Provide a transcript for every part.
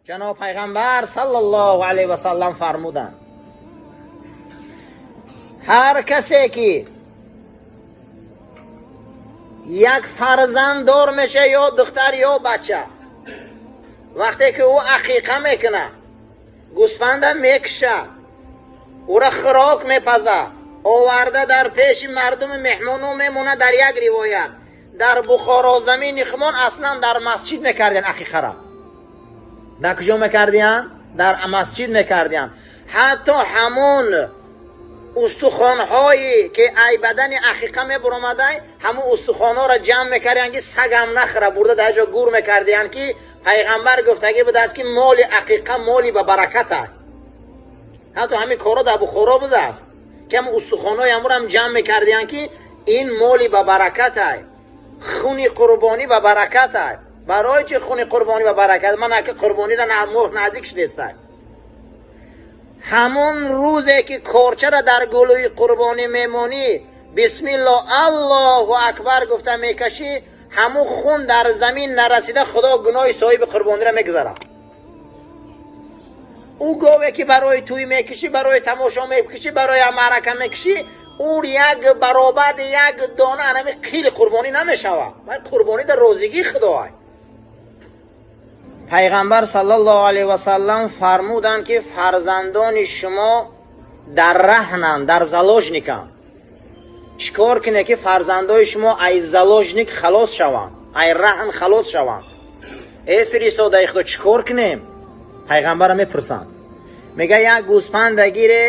Ҷаноб пайғамбар саллаллоҳу алайҳи васаллам фармуданд: ҳар касе ки як фарзанд дор меша, ё духтар ё бача, вақте ки ӯ ақиқа мекуна, гӯспанда мекуша, ӯра хӯрок мепаза, оварда дар пеши мардуми меҳмоно мемона. Дар як ривоят, дар Бухоро замини хумон аслан дар масҷид мекардиян ақиқара. Дар куҷо мекардиян? Дар масҷид мекардиян. Ҳатто ҳамун устухонҳое ки ай бадани ақиқа мебуромадай, ҳамун устухонҳоро ҷамъ мекардиян, ки сагам нахӯра, бурда дар ҷо гур мекардиян, ки пайғамбар гуфтагӣ будааст, ки моли ақиқа моли ба баракат ай. Ҳатто ҳамин корҳо дар Бухоро будааст, ки ҳамун устухонҳои ҳамурам ҷамъ мекардиян, ки ин моли ба баракат ай, хуни қурбонӣ ба баракат ай. Барои чи хуни қурбонӣ ба баракат? Ман аки қурбониро моҳ наздик шудестай. Ҳамон рӯзе ки корчара дар гулӯи қурбонӣ мемонӣ, бисмилло, аллоҳу акбар гуфта мекашӣ, ҳамун хун дар замин нарасида, Худо гуноҳи соҳиби қурбониро мегузарад. Ӯ гове ки барои тӯй мекушӣ, барои тамошо мекушӣ, барои маърака мекушӣ, ӯ як баробари як дона анами қили қурбонӣ намешавад. Вай қурбонӣ дар розигии Худоай. Пайғамбар саллаллоҳу алайҳи васаллам фармуданд, ки фарзандони шумо дар раҳнанд, дар заложниканд. Чӣ кор кунед, ки фарзандои шумо ай заложник халос шаванд, ай раҳн халос шаванд? Э фиристодаи Худо, чӣ кор кунем? Пайғамбарро мепурсанд. Мега: як гӯспанда гире,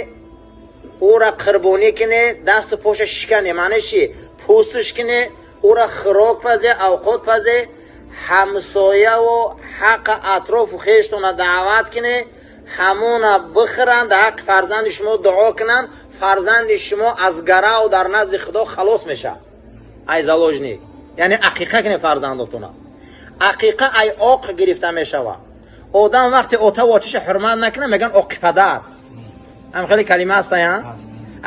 ӯра қурбонӣ куне, дасту поша шикане, маънеш чи, пӯстш куне, ӯра хӯрок пазе, авқот пазе, ҳамсояву ҳаққа атрофу хештона даъват куне, ҳамона бихӯранд, дар ҳаққи фарзанди шумо дуо кунанд, фарзанди шумо аз гарав дар назди Худо халос мешавад, ай заложник. Яъне ақиқа куне фарзандотона. Ақиқа ай оқ гирифта мешавад. Одам вақте отаву очаша ҳурмат накунад, мегӯянд оқи падар. Ҳам хеле калима ҳастая.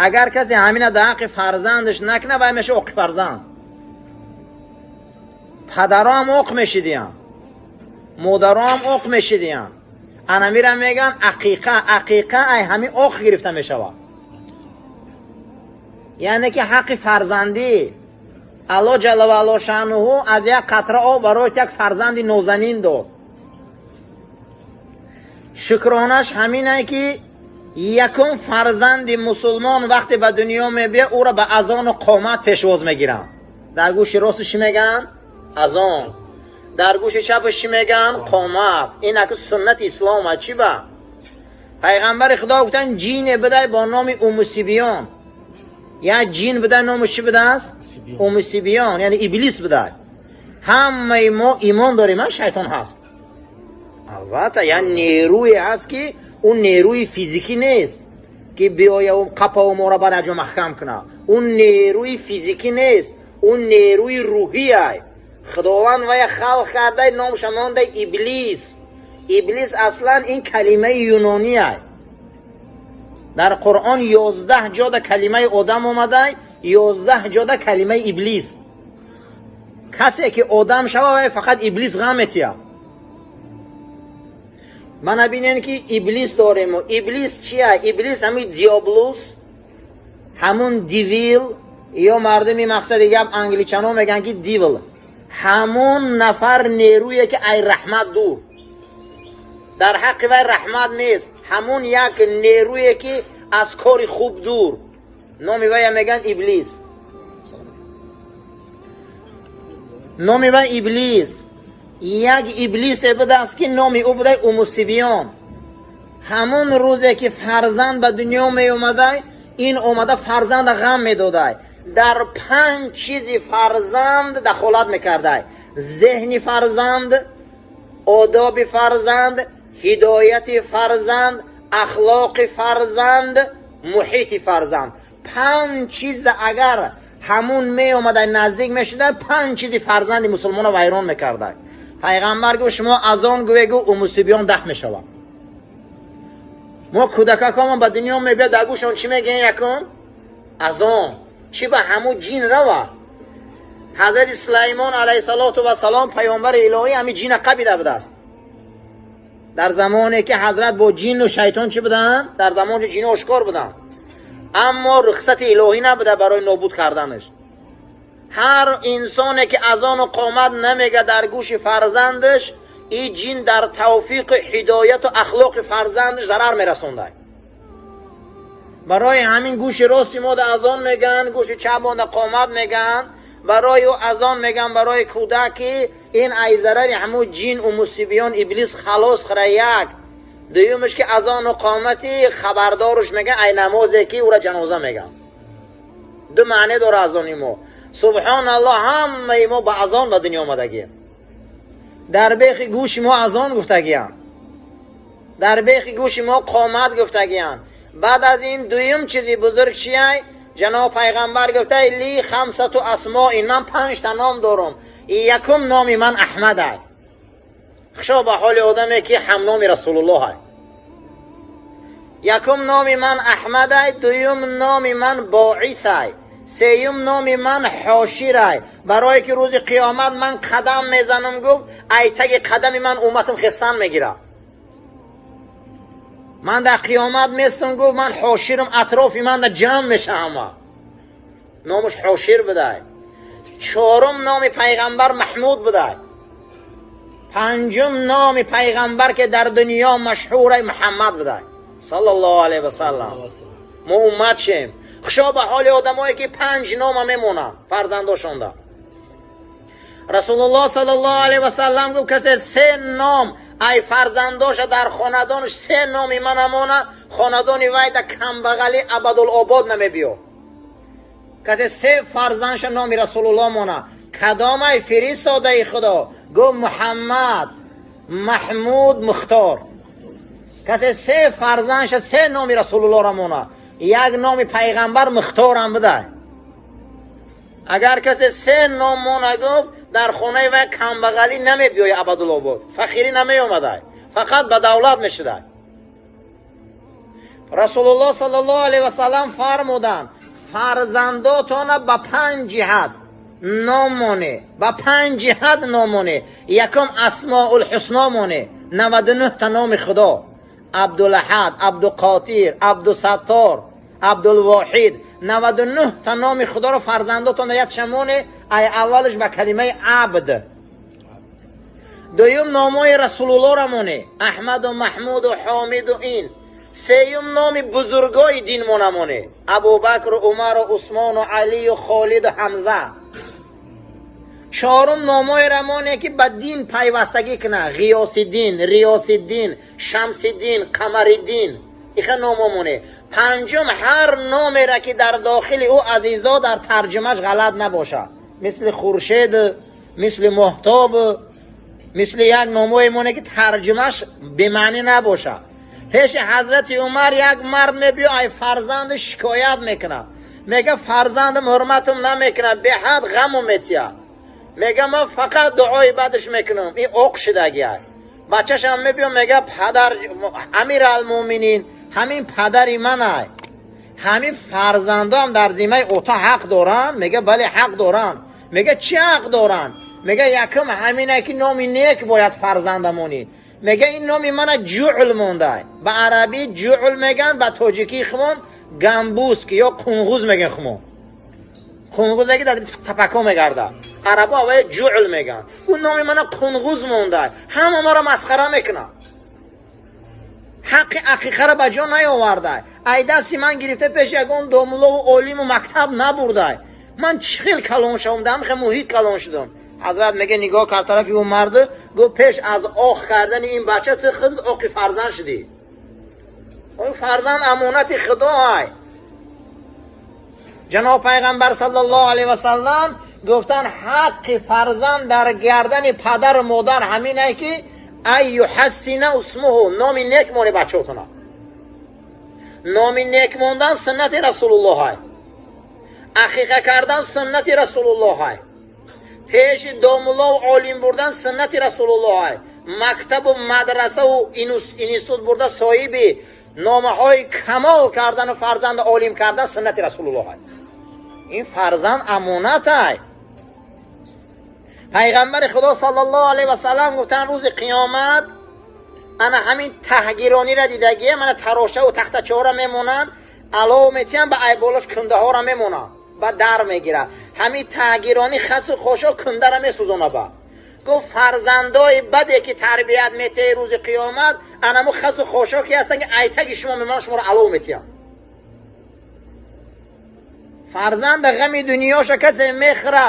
Агар касе ҳамина дар ҳаққи фарзандаш накунад, вай меша оқи фарзанд. Падароам оқ мешидиянд, модароам оқ мешидиянд. Анамира мегӯянд ақиқа. Ақиқа ай ҳамин оқ гирифта мешавад, яъне ки ҳаққи фарзандӣ. Аллоҳ ҷалла ваало шаънуҳу аз як қатра об барои як фарзанди нозанин дод. Шукронаш ҳаминае, ки якум фарзанди мусулмон вақте ба дунё мебиёд, ӯро ба азону қомат пешвоз мегиранд. Дар гӯши росту чӣ мегӯянд? Азон. Дар гӯши чапаш чӣ мегӯянд? Қомат. Ин аку суннати ислом. А чӣ ба пайғамбари Худо гуфтанд: ҷине будай бо номи Умусибиён. Як ҷин будай, номаш чӣ будааст? Умусибиён, яъне Иблис будай. Ҳамаи мо имон дорем, а шайтон ҳаст, албатта. Як нерӯе ҳаст, ки ӯ нерӯи физикӣ нест, ки биёяву қапаву моро бар як ҷо маҳкам кунад. Ӯ нерӯи физикӣ нест, ӯ нерӯи рӯҳиай. Худованд вая халқ кардай, номша мондай Иблис. Иблис аслан ин калимаи юнониай. Дар Қуръон 11 ҷода калимаи одам омадай, 11 ҷода калимаи Иблис. Касе ки одам шава, вай фақат Иблис ғам метиҳад. Мана бинен, ки Иблис дорему. Иблис чия? Иблис ҳамин диаблус, ҳамун devil, ё мардуми, мақсади гап, англичано мегӯянд, ки devil, ҳамун нафар нерӯе ки ай раҳмат дур, дар ҳаққи вай раҳмат нест, ҳамун як нерӯе ки аз кори хуб дур, номи вая мегӯянд Иблис. Номи вай Иблис. Як иблисе будааст, ки номи ӯ будай Умусибиён. Ҳамун рӯзе ки фарзанд ба дунё меомадай, ин омада фарзанда ғам медодай. Дар панҷ чизи фарзанд дахолат мекардай: зеҳни фарзанд, одоби фарзанд, ҳидояти фарзанд, ахлоқи фарзанд, муҳити фарзанд. Панҷ чиза агар ҳамун меомадай, наздик мешудай, панҷ чизи фарзанди мусулмонро вайрон мекардай. Пайғамбар гуфт: шумо азон гӯе, гу Умусибиён дафт мешавад. Мо кӯдакакомон ба дунё мебиёд, дар гӯшон чӣ мегӯем? Якум азон. Чӣ ба ҳамун ҷин рава. Ҳазрати Сулаймон алайҳиссалоту вассалом, паёмбари илоҳӣ, ҳамин ҷина қабида будааст. Дар замоне ки ҳазрат бо ҷину шайтон чӣ буданд? Дар замони ҷин ошкор буданд, аммо рухсати илоҳӣ набуда барои нобуд карданаш. Ҳар инсоне ки азону қомат намега дар гӯши фарзандаш, ин ҷин дар тавфиқу ҳидояту ахлоқи фарзандаш зарар мерасонад. Барои ҳамин гӯши рости мо да азон меган, гӯши чап мо да қомат меган. Барои ӯ азон меган, барои кӯдаки ин ай зарари ҳамун ҷин у мусибиён иблис халос хӯра. Як дуюмаш ки азону қомати хабардоруш меган ай намозе ки ӯра ҷаноза меган. Ду маъне дора азони мо. Субҳоналлоҳ, ҳамаи мо ба азон ба дунё омадагием. Дар бехи гӯши мо азон гуфтагиям, дар бехи гӯши мо қомат гуфтагиям. Баъд аз ин дуюм чизи бузург чияй? Ҷаноб пайғамбар гуфтай: لي خمسة أسماء, ман панҷта ном дорам, якум номи ман Аҳмадай. Хушо ба ҳоли одаме ки ҳамноми Расулуллоҳай. Якум номи ман Аҳмадай, дуюм номи ман Боисай, сеюм номи ман Ҳоширай, барое ки рӯзи қиёмат ман қадам мезанам, гуфт, ай таги қадами ман умматам хестан мегирад. Ман дар қиёмат местам, гуфт, ман ҳоширам, атрофи ман да ҷамъ меша ҳама. Номаш Ҳошир будай. Чорум номи пайғамбар Маҳмуд будай. Панҷум номи пайғамбар ки дар дунё машҳурай, Муҳаммад будай, саллаллоҳу алайҳи васаллам. Мо уммат шем. Хушо ба ҳоли одамое ки панҷ нома мемонанд фарзандошонда. Расулуллоҳ саллаллоҳу алайҳи васаллам гуфт: касе се ном ай фарзандоша дар хонадонаш се номи мана мона, хонадони вай да камбағалӣ абадулобод намебиё. Касе се фарзандша номи Расулуллоҳ мона. Кадомай, фиристодаи Худо? Гуфт: Муҳаммад, Маҳмуд, Мухтор. Касе се фарзандша се номи Расулуллоҳро мона, як номи пайғамбар Мухторам бидай. Агар касе се ном мона, гуфт, дар хонаи вай камбағалӣ намебиёи, абадулобод фақирӣ намеомадай, фақат ба давлат мешудай. Расулуллоҳ саллаллоҳу алайҳи васаллам фармуданд: фарзандотона ба панҷ ҷиҳат ном моне, ба панҷ ҷиҳат ном моне. Якум, Асмоулҳусно моне, 99-та номи Худо: Абдулаҳад, Абдуқотир, Абдусаттор, Абдулвоҳид. 99-та номи Худоро фарзандотона ятша моне, ай аввалаш ба калимаи абд. Дуюм, номҳои Расулуллоҳро моне: Аҳмаду, Маҳмуду, Ҳомиду ин. Сеюм, номи бузургои дин монамоне: Абубакру, Умару, Усмону, Алию, Холиду, Ҳамза. Чорум, номҳоеро моне ки ба дин пайвастагӣ кунад: Ғиёсиддин, Риёсиддин, Шамсиддин, Қамариддин, иха номҳо моне. Панҷум, ҳар номеро ки дар дохили ӯ, азизо, дар тарҷумаш ғалат набошад, мисли Хуршед, мисли Моҳтоб, мисли як номҳое моне ки тарҷумаш бемаънӣ набошад. Пеши ҳазрати Умар як мард мебиё, ай фарзанди шикоят мекунад, мега: фарзандам ҳурматам намекунад, беҳад ғаму метия. Мега: ман фақат дуои бадаш мекунам, ин оқ шидагиай. Бачашам мебиё, мега: падар, Амир алмӯминин, ҳамин падари манай, ҳамин фарзандоам дар зиммаи ота ҳақ доранд? Мега: бале, ҳақ доранд. Мега: чӣ ҳақ доранд? Мега: якум ҳамине ки номи нек бояд фарзандамонӣ. Мега: ин номи мана Ҷуъл мондай. Ба арабӣ ҷуъл меган, ба тоҷикии хумон гамбуск ё қунғуз меган. Хумон қунғузе ки дар тапако мегардад, арабо аввае ҷуъл меган. Ӯ номи мана қунғуз мондай, ҳама маро масхара мекунад, ҳаққи ақиқаро ба ҷо наёвардай, ай дасти ман гирифта пеш ягон домулову олиму мактаб набурдай. Ман чӣ хел калон шавам, дар ҳамин муҳит калон шудам? Ҳазрат мега, нигоҳ кард тарафи ӯ марду, гуфт: пеш аз оқ кардани ин бача ту худ оқи фарзанд шудӣ. Ои фарзанд амонати худоай. Ҷаноб пайғамбар саллаллоҳу алайҳи васаллам гуфтанд: ҳаққи фарзанд дар гардани падару модар ҳамине ки أن يحسن اسمه, номи нек мони бачаотона. Номи нек мондан суннати Расулуллоҳай, ақиқа кардан суннати Расулуллоҳай, пеши домуллову олим бурдан суннати Расулуллоҳай, мактабу мадрасаву институт бурда соҳиби номаҳои камол кардану фарзанду олим кардан суннати Расулуллоҳай. Ин фарзанд амонатай. Пайғамбари Худо саллаллоҳу алайҳи васаллам гуфтанд: рӯзи қиёмат Ана ҳамин таҳгирониро дидагия, мана тарошаву тахтачаҳоро мемонанд, алов метиҳанд, ба айболош кундаҳоро мемонанд, ба дар мегирад. Ҳамин таҳгиронӣ хасу хошок кундара месӯзона. Ба гуфт, фарзандои баде ки тарбият метаҳи, рӯзи қиёмат анамо хасу хошоке ҳастанд, ки айтаги шумо мемонанд, шуморо алов метиҳанд. Фарзанда ғами дунёша касе мехӯра,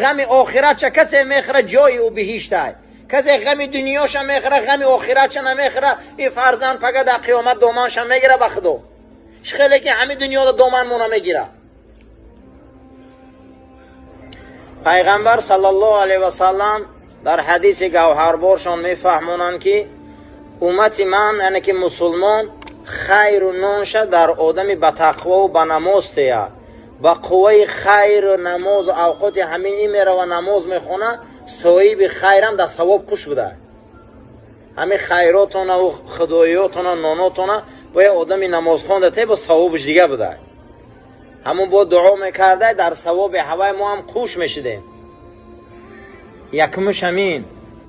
ғами охиратша касе мехӯра, ҷои ӯ биҳиштай. Касе ғами дунёша мехӯра, ғами охиратша намехӯра, ин фарзанд пага дар қиёмат доманша мегира. Ба худо, чӣ хеле ки ҳамин дунёда доманмона мегира. Пайғамбар саллаллоҳу алайҳи васаллам дар ҳадиси гавҳарборшон мефаҳмонанд, ки уммати ман, яъне ки мусулмон, хайру нонша дар одами ба тақвову ба намоз тея. Ба қувваи хайру намозу авқоти ҳамин ин мерава, намоз мехона, соҳиби хайрам дар савоб куш буда. Ҳамин хайротонаву худоиётона, нонотона бояд одами намозхонда те, бо савобиш дига буда. Ҳамун бо дуо мекарда, дар савоби ҳавай мо ҳам қуш мешидем. Якумш ҳамин.